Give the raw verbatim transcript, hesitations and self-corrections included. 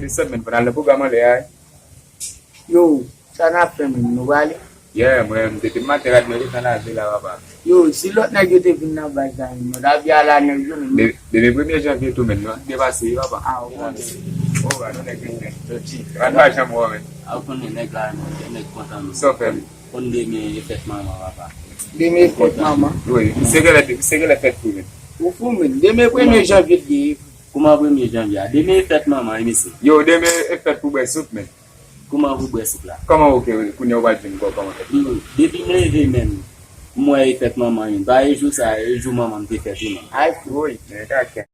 Sèt menn, pou n al nan pwogram anlè a. Yo, sa n ap fè menm, nou prale? Yeah, mwen, m te te maten rad mwen te nan lave la, papa. Yo, si lòt nèg yo te vin nan baz la menm, nou ta ap di ala nèg yo menm. De- Depi premye janvye tou menn, nou ap depase, papa. Ah, ou konnen. Oh, ba, nou nèg yo menn. Rad pa janm wè menn. A w konnen nèg la, nèg kontan nou. Sa w fè m? Konn demen e fèt manman, papa. Demen e fèt manman. Wi, se genlè, se genlè fèt pou menn. Ou fou menm. Demen premye janvye li ye. Kouman premye janvye a? Demen e fèt manman, wi, mesye. Yo, demen e fèt pou bwè soup menn. Kouman pou bwè soup la? Kòman, ok, kounye a w pral di m kò- kòman fèt? Yo, depi m leve menm, m wè e fèt manman, wi. Pa e jou sa, e jou manman m te fèt, wi, manman. Ay, Wi, men kaka.